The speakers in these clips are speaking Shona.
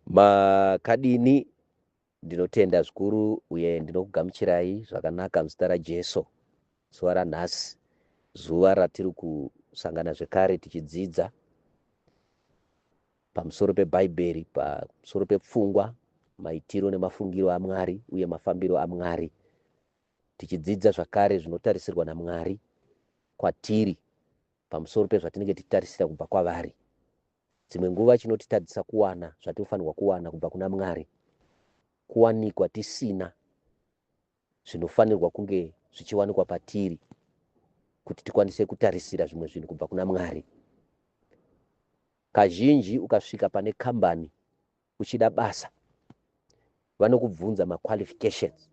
Makadini? Ndinotenda zvikuru uye ndinokugamuchirai zvakanaka muzita raJesu. Zuva ranhasi, zuva ratiri kusangana zvekare tichidzidza pamusoro peBhaibheri, pamusoro pepfungwa, maitiro nemafungiro aMwari uye mafambiro aMwari. Tichidzidza zvakare zvinotarisirwa naMwari kwatiri pamusoro pezvatinenge tichitarisira kubva kwavari. Dzimwe nguva chinotitadzisa kuwana zvatinofanirwa kuwana kubva kuna Mwari kuwanikwa tisina zvinofanirwa kunge zvichiwanikwa patiri kuti tikwanise kutarisira zvimwe zvinhu kubva kuna Mwari. Kazhinji ukasvika pane kambani uchida basa vanokubvunza maqualifications.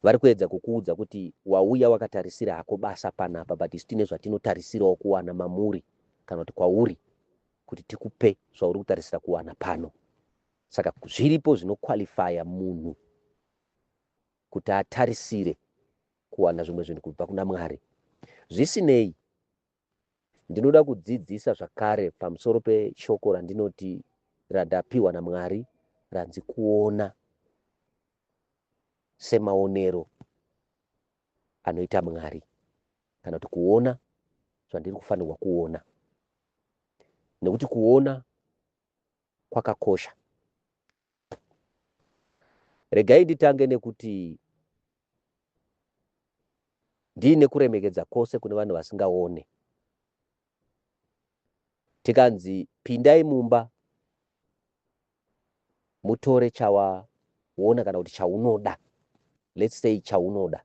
Vari kuedza kukuudza kuti wauya wakatarisira hako basa panapa but isu tine zvatinotarisirawo kuwana mamuri kana kuti kwauri kuti tikupe zvauri kutarisira kuwana pano. Saka zviripo zvinoqualifya munhu kuti atarisire kuwana zvimwe zvinhu kubva kuna Mwari. Zvisinei, Ndinoda kudzidzisa zvakare pamusoro peshoko randinoti randapiwa naMwari ranzi kuona semaonero anoita Mwari kana kuti kuona zvandiri kufanirwa kuona nekuti kuona kwakakosha. Regai nditange nekuti ndiine kuremekedza kwose kune vanhu vasingaone. Tikanzi pindai mumba mutore chawaona kana kuti chaunoda, let's say chaunoda,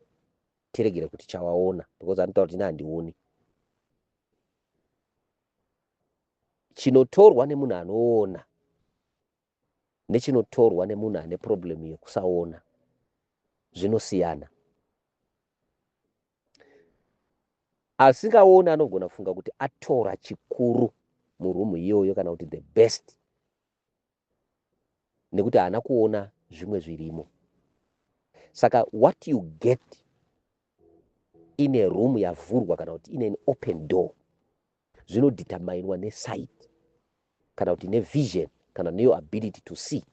tiregere kuti chawaona because anotaura kuti ini handioni. Chinotorwa nemunhu anoona nechinotorwa nemunhu ane problem yekusaona zvinosiyana. Asingaoni anogona kufunga kuti atora chikuru muroom iyoyo kana kuti the best nekuti haana kuona zvimwe zvirimo. Saka what you get in a room yavhurwa kana kuti in an open door zvinodeterminwa nesight kana kuti nevision kana neyo ability to see.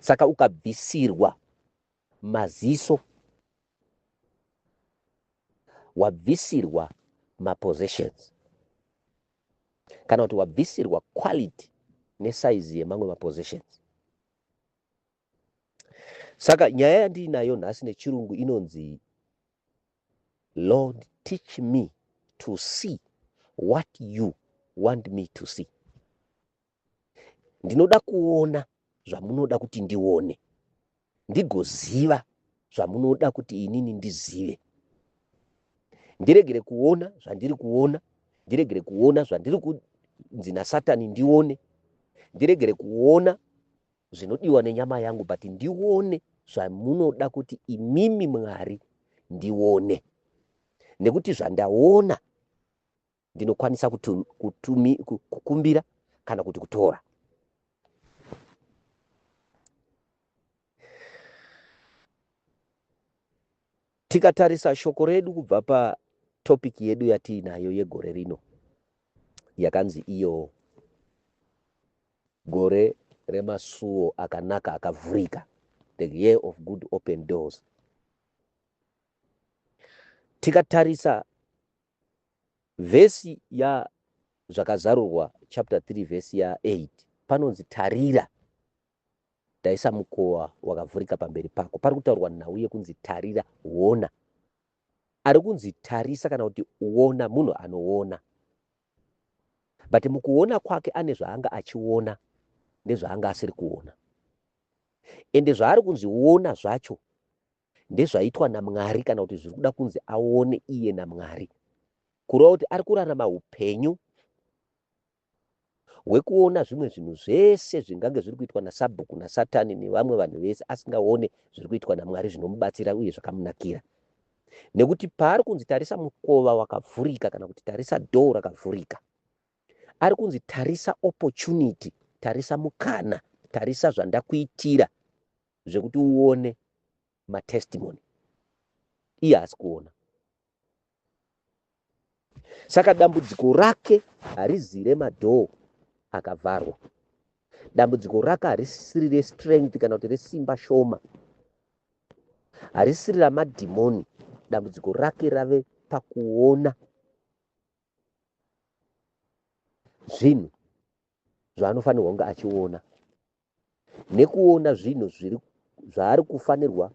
Saka ukabvisirwa maziso wabvisirwa mapossessions kana kuti wabvisirwa quality nesaizi yemamwe mapossessions. Saka nyaya yandiinayo nhasi nechirungu inonzi Lord teach me to see what you want me to see. Ndinoda kuona zvamunoda kuti ndione, ndigoziva zvamunoda kuti inini ndizive. Ndiregere kuona zvandiri kuona, ndiregere kuona zvandiri kunzi naSatani ndione, ndiregere kuona zvinodiwa nenyama yangu but ndione zvamunoda kuti imimi Mwari ndione nekuti zvandaona ndinokwanisa kukumbira kana kuti kutora. Tikatarisa shoko redu kubva patopic yedu yatiinayo yegore rino yakanzi iyo gore remasuo akanaka akavhurika, the year of good open doors. Tikatarisa vhesi yaZvakazarurwa chapter 3 vhesi ya 8 panonzi tarira Ndaisa mukowa wakavhurika pamberi pako. Pari kutaurwa nhau yekunzi tarira, wona. Ari kunzi tarisa kana kuti wona munhu anoona. But mukuona kwake ane zvaanga achiona nezvaanga asiri kuona. Ende zvaari kunzi wona zvacho ndezvaitwa naMwari kana kuti zviri kuda kunzi aone iye naMwari. Kureva kuti ari kurarama upenyu hwekuona zvimwe zvinhu zvese zvingange zviri kuitwa nasabhuku nasatani nevamwe vanhu vese asingaone zviri kuitwa namwari zvinomubatsira uye zvakamunakira nekuti paari kunzi tarisa mukova wakavhurika kana kuti tarisa dhoo rakavhurika ari kunzi tarisa opportunity tarisa mukana tarisa zvandakuitira zvekuti uone matestimony iye haasi kuona Saka dambudziko rake harizi remadhoo, akavharwa. Dambudziko rake harisiri restrength kana kuti resimba shoma, harisiri ramadhimoni. Dambudziko rake rave pakuona zvinhu zvaanofanirwa kunge achiona nekuona zvinhu zviri zvaari kufanirwa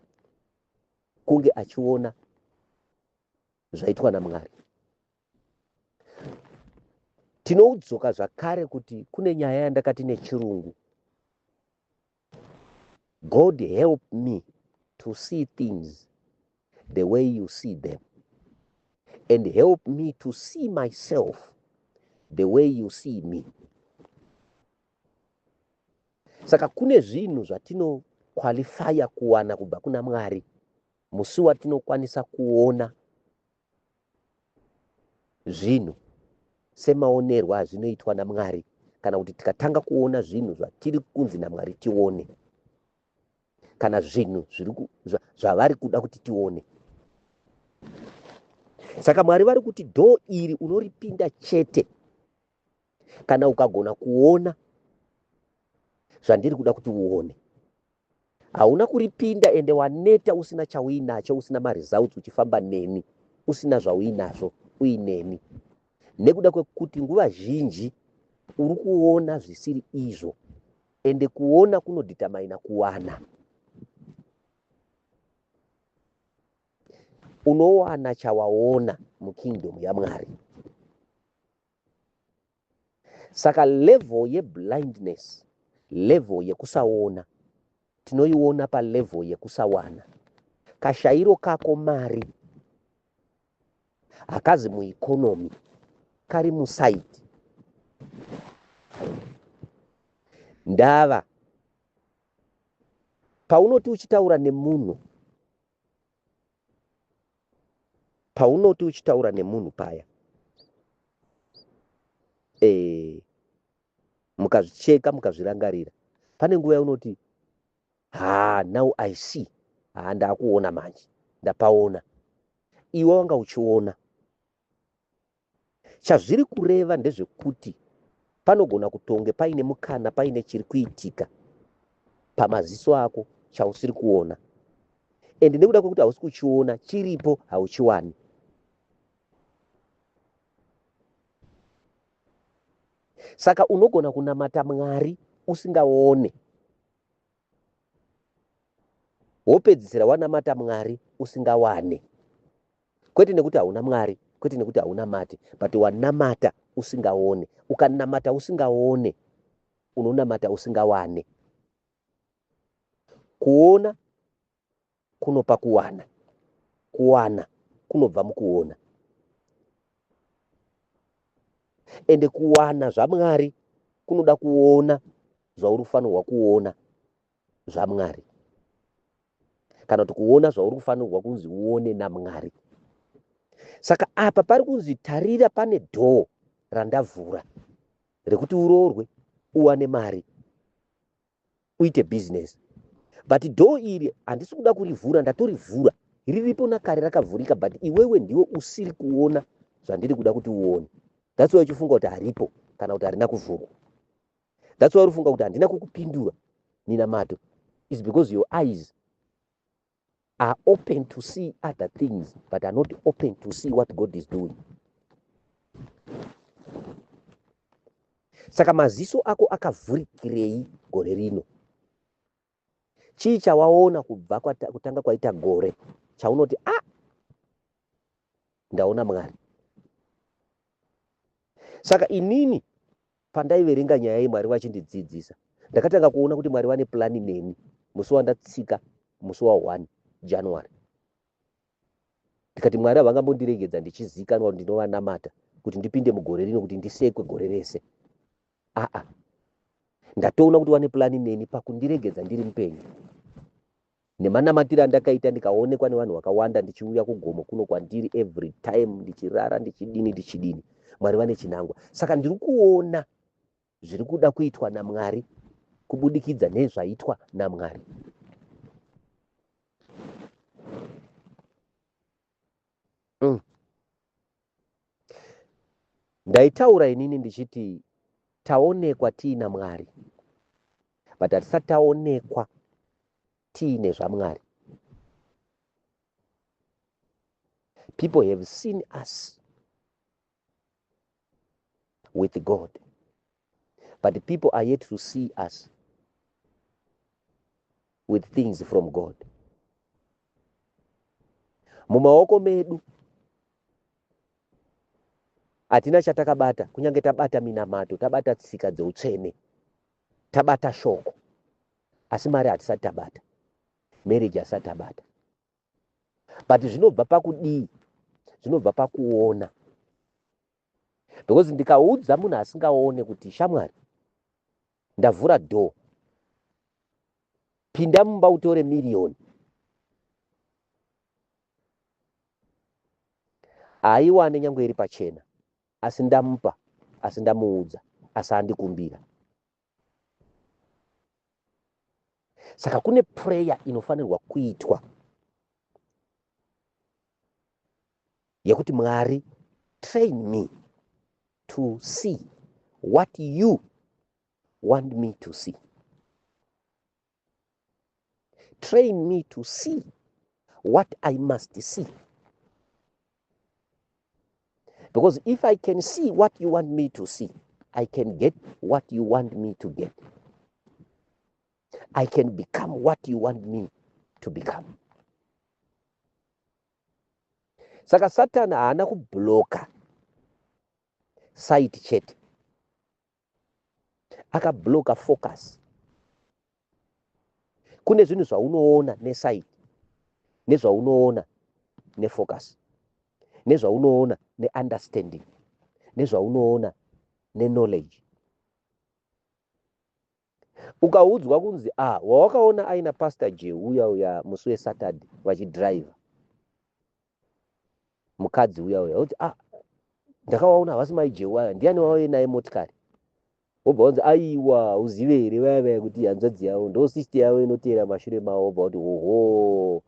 kunge achiona zvaitwa naMwari. Tinoudzoka zvakare kuti kune nyaya yandakati nechirungu, God help me to see things the way you see them and help me to see myself the way you see me. Saka kune zvinhu zvatinokwalifaya kuwana kubva kuna Mwari musi watinokwanisa kuona zvinhu semaonerwo azvinoitwa naMwari kana kuti tikatanga kuona zvinhu zvatiri kunzi naMwari tione kana zvinhu zvavari kuda kuti tione. Saka Mwari vari kuti dhoo iri unoripinda chete kana ukagona kuona zvandiri kuda kuti uone. Hauna kuripinda ende waneta usina chauinacho, usina maresults, uchifamba neni usina zvauinazvo uineni, nekuda kwekuti nguva zhinji uri kuona zvisiri izvo, ende kuona kunodhitamaina kuwana. Unowana chawaona mukingdom yaMwari. Saka level yeblindness, level yekusaona, tinoiona palevel yekusawana. Kashairo kako mari hakazi mueconomy, kari musaiti. Ndava paunoti uchitaura nemunhu, paunoti uchitaura nemunhu paya e, mukazvicheka mukazvirangarira, pane nguva yaunoti ha, now I see, ha, ndakuona manje, ndapaona. Iwe wanga uchiona. Chazviri kureva ndezvekuti panogona kutonge paine mukana, paine chiri kuitika pamaziso ako chausiri kuona, and nekuda kwekuti hausi kuchiona, chiripo hauchiwani. Saka unogona kunamata Mwari usingaone, wopedzisira wanamata Mwari usingawane. Kwete nekuti hauna Mwari, kwete nekuti haunamati, but wanamata usingaone. Ukanamata usingaone, unonamata usingawane. Kuona kunopa kuwana, kuwana kunobva mukuona. Ende kuwana zvaMwari kunoda kuona zvauri kufanirwa kuona zvaMwari, kana kuti kuona zvauri kufanirwa kunzi uone naMwari. Saka apa pari kunzi tarira, pane dhoo randavhura rekuti uroorwe, uwane mari, uite business, but dhoo iri handisi kuda kurivhura, ndatorivhura, riripo nakare rakavhurika, but iwewe ndiwe usiri kuona zvandiri kuda kuti uone. That's why uchifunga kuti haripo kana kuti harina kuvhurwa. That's why urifunga kuti handina kukupindura minamato, is because your eyes are open to see other things but are not open to see what God is doing. Saka maziso ako akavhurikirei gore rino? Chii chawaona kubva kutanga kwaita gore chaunoti a ah, ndaona Mwari? Saka inini pandaiverenga nyaya yeMwari vachindidzidzisa, ndakatanga kuona kuti Mwari vane plani neni musi wandatsika musi wa1 January. Ndikati Mwari havangambondiregedza ndichizikanwa kuti ndinovanamata kuti ndipinde mugore rino kuti ndisekwe gore rese. Aa, ndatoona kuti vane plani neni pakundiregedza ndiri mupenyu nemanamatiro andakaita, ndikaonekwa nevanhu vakawanda ndichiuya kugomo kuno kwandiri every time, ndichirara, ndichidini, ndichidini. Mwari vane chinangwa. Saka ndiri kuona zviri kuda kuitwa naMwari kubudikidza nezvaitwa naMwari. Ndaitaura inini ndichiti Taonekwa tiina Mwari, but hatisati taonekwa tiine zvaMwari. People have seen us with God, but people are yet to see us with things from God. Mumaoko medu hatina chatakabata, kunyange tabata minamato, tabata tsika dzeutsvene, tabata shoko, asi mari hatisati tabata, marriage hasati tabata. But zvinobva pakudii? Zvinobva pakuona. Because ndikaudza munhu asingaone kuti shamwari, ndavhura door, pinda mumba utore miriyoni, haaiwane nyange iri pachena, asi ndamupa, asi ndamuudza, asi andikumbira. Saka kune prayer inofanirwa kuitwa yekuti Mwari, train me to see what you want me to see. Train me to see what I must see. Because if I can see what you want me to see, I can get what you want me to get. I can become what you want me to become. Saka Satan haana kubloka sight chete, akabloka focus. Kune zvinhu zvaunoona nesight, nezvaunoona nefocus, nezvaunoona neunderstanding, nezvaunoona neknowledge. Ukaudzwa kunzi ah, wawakaona aina Pastor J uya uya musi weSaturday vachidriver mukadzi uya uya, kuti ah, ndakawaona havasi mai Jehu aya, ndiani wauye naye motikari? Wobva wanzi aiwa, uzive here vaya vaya kuti hanzvadzi yavo ndo sister yavo inoteera mashure mavo. Wobva kuti oho,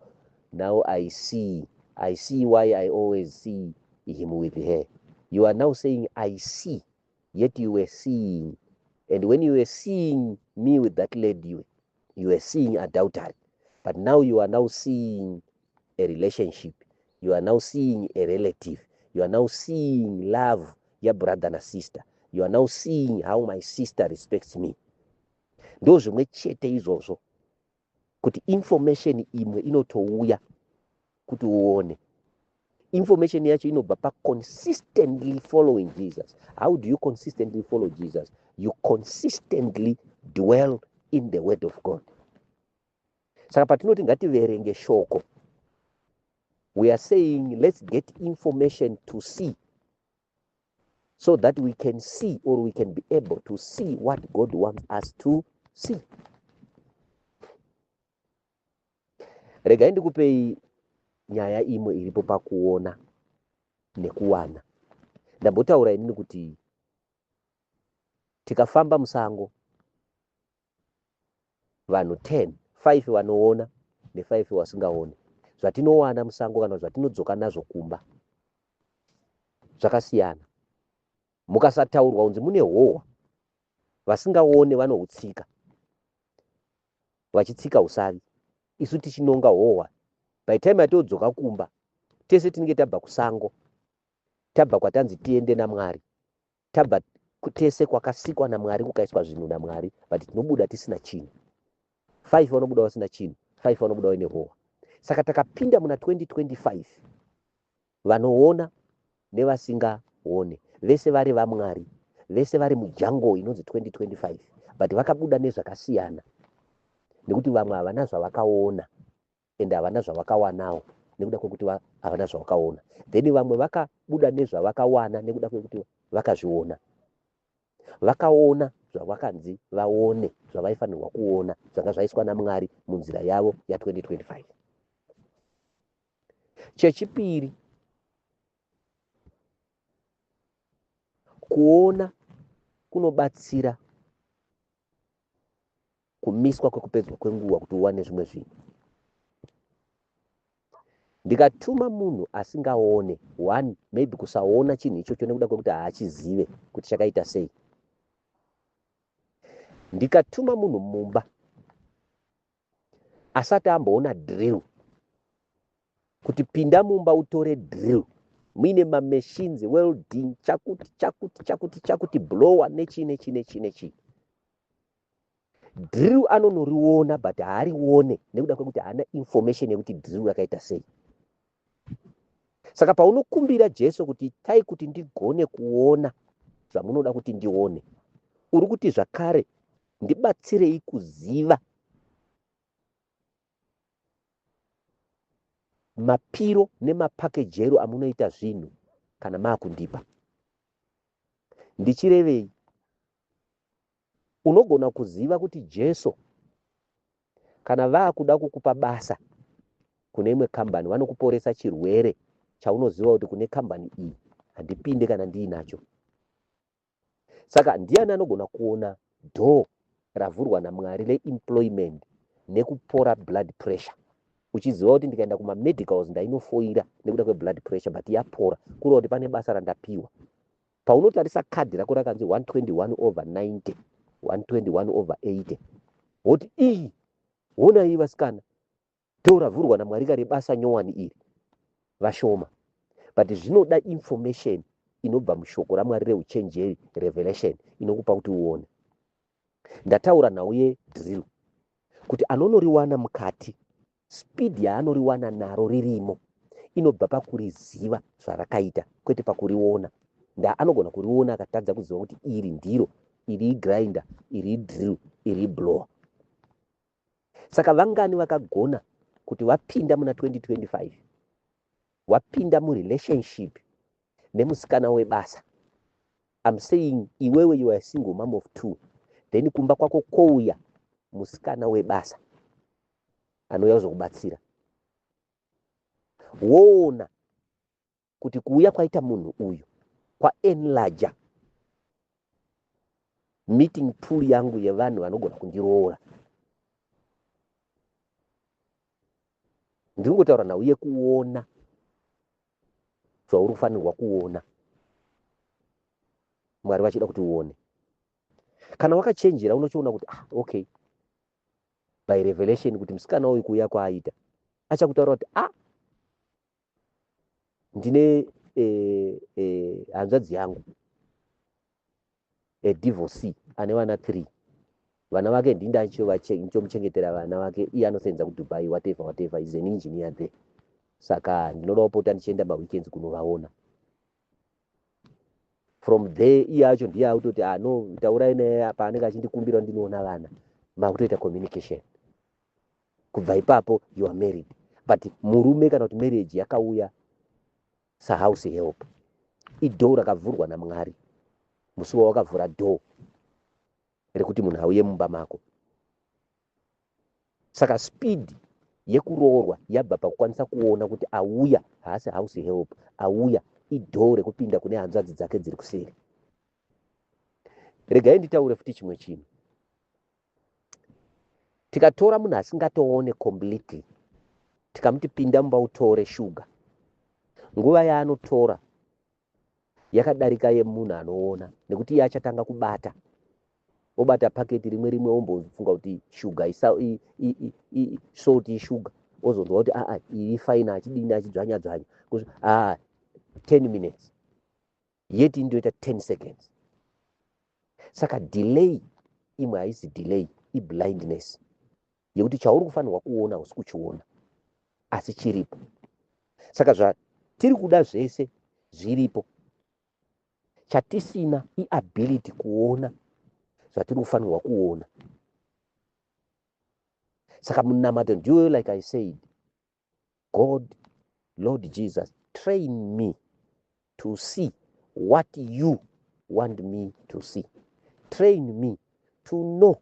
now I see, I see why I always see him with her. You are now saying I see, yet you were seeing, and when you were seeing me with that lady, you were seeing adultery, but now you are now seeing a relationship, you are now seeing a relative, you are now seeing love ya brother na sister, you are now seeing how my sister respects me. Ndo zvimwe chete izvozvo, kuti information imwe inotouya kuti uone. Information yacho inobva paconsistently following Jesus. How do you consistently follow Jesus? You consistently dwell in the word of God. Saka patinoti ngativerenge shoko, we are saying let's get information to see, so that we can see, or we can be able to see what God wants us to see. Regai ndikupei nyaya imwe iripo pakuona nekuwana. Ndambotaura inini kuti tikafamba musango vanhu 10, 5 vanoona ne5 vasingaoni, zvatinowana musango kana zvatinodzoka nazvo kumba zvakasiyana. Mukasataurwa kunzi mune hohwa, vasingaone vanohutsika vachitsika usavi, isu tichinonga hohwa. By time yatodzoka kumba, tese tinenge tabva kusango, tabva kwatanzi tiende naMwari, tabva tese kwakasikwa naMwari, kukaiswa zvinhu naMwari, but tinobuda tisina chinhu. 5 vanobuda vasina chinhu, 5 vanobuda vaine hohwa. Saka takapinda muna 2025, vanoona nevasingaone vese vari vaMwari, vese vari mujango inonzi 2025, but vakabuda nezvakasiyana, nekuti vamwe havana zvavakaona ende havana zvavakawanawo nekuda kwekuti havana zvavakaona. Then vamwe vakabuda nezvavakawana nekuda kwekuti vakazviona, vakaona zvavakanzi vaone, zvavaifanirwa kuona, zvanga zvaiswa naMwari munzira yavo ya2025. Chechipiri, kuona kunobatsira kumiswa kwekupedzwa kwenguva kuti uwane zvimwe zvinhu. Ndikatuma munhu asingaone, one, maybe kusaona chinhu ichocho nekuda kwekuti haachizive kuti chakaita sei. Ndikatuma munhu mumba asati amboona drill kuti pinda mumba utore drill muine mamachines, welding, chakuti chakuti chakuti chakuti, blower, nechii nechii nechii nechii, drill anonoriona, but haarione nekuda kwekuti haana information yekuti drill rakaita sei. Saka paunokumbira Jesu kuti itai kuti ndigone kuona zvamunoda kuti ndione, uri kuti zvakare ndibatsirei kuziva mapiro nemapakejero amunoita zvinhu kana maakundipa. Ndichirevei? Unogona kuziva kuti Jesu kana vaakuda kukupa basa kune imwe kambani, vanokuporesa chirwere chaunoziva kuti kune kambani iyi handipinde kana ndiinacho. Saka ndiani anogona kuona door ravhurwa naMwari reemployment nekupora blood pressure, uchiziva kuti ndikaenda kumamedicals ndainofoira nekuda kweblood pressure, but yapora, kureva kuti pane basa randapiwa? Paunotarisa kadhi rako rakanzi 121 over 90, 121 over 80, woti iyi honai vasikana, door ravhurwa naMwari kare basa nyowani iri. Vashoma, but zvinoda information inobva mushoko raMwari reuchenjeri, revelation inokupa kuti uone. Ndataura nhau yedrill kuti anonoriwana mukati, speed yaanoriwana naro ririmo inobva pakuriziva zvarakaita, kwete pakuriona. Nda anogona kuriona akatadza kuziva kuti iri ndiro, iri igrinder, iri idrill, iri iblower. Saka vangani vakagona kuti vapinda muna 2025, wapinda murelationship nemusikana webasa? I'm saying iwewe, you are a single mom of two, then kumba kwako kouya musikana webasa anouya kuzokubatsira. Woona kuti kuuya kwaita munhu uyu kwaenlarger meeting pool yangu yevanhu vanogona kundiroora. Ndiri kungotaura nhau yekuona zvauri kufanirwa kuona, Mwari vachida kuti uone. Kana wakachenjera unochiona kuti ah, okay, by revelation kuti musikana uyu kuuya kwaaita achakutaura kuti ah, ndine hanzvadzi yangu, a divorcee, ane vana 3, vana vake ndindachomuchengetera vana vake, iye anosenza kuDubai, whatever whatever, is an engineer there, saka ndinoda kupota ndichienda maweekends kunovaona. From there iye acho ndiye akutoti ah, no, taurai naye paanenge achindikumbira ndinoona vana, makutoita communication. Kubva ipapo you are married, but murume kana kuti marriage yakauya sahouse help, idoor rakavhurwa naMwari musi wawakavhura door rekuti munhu auye mumba mako. Saka speed yekuroorwa yabva pakukwanisa kuona kuti auya haasi house help, auya idoor rekupinda kune hanzvadzi dzake dziri kuseri. Regai nditaure futi chimwe chinhu. Tikatora munhu asingatoone completely, tikamuti pinda mumba utore shuga, nguva yaanotora yakadarika yemunhu anoona, nekuti iye achatanga kubata, obata paketi rimwe rimwe, ombofunga kuti shuga, salt ishuga, ozonzwa kuti aa, iyi fine, achidini, achidzvanya dzvanya, aa, 10 minutes, yet indoita 10 seconds. Saka delay imwe haisi delay, iblindness yekuti chauri kufanirwa kuona hausi kuchiona, asi chiripo. Saka zvatiri kuda zvese zviripo, chatisina iability kuona zvatiri kufanirwa kuona. Saka munamato ndiyo, like I said, God, Lord Jesus, train me to see what you want me to see, train me to know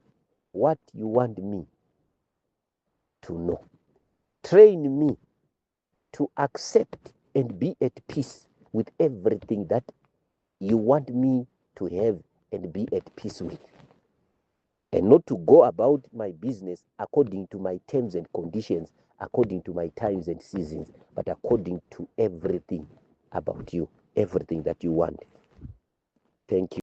what you want me to know, train me to accept and be at peace with everything that you want me to have and be at peace with, and not to go about my business according to my terms and conditions, according to my times and seasons, but according to everything about you, everything that you want. Thank you.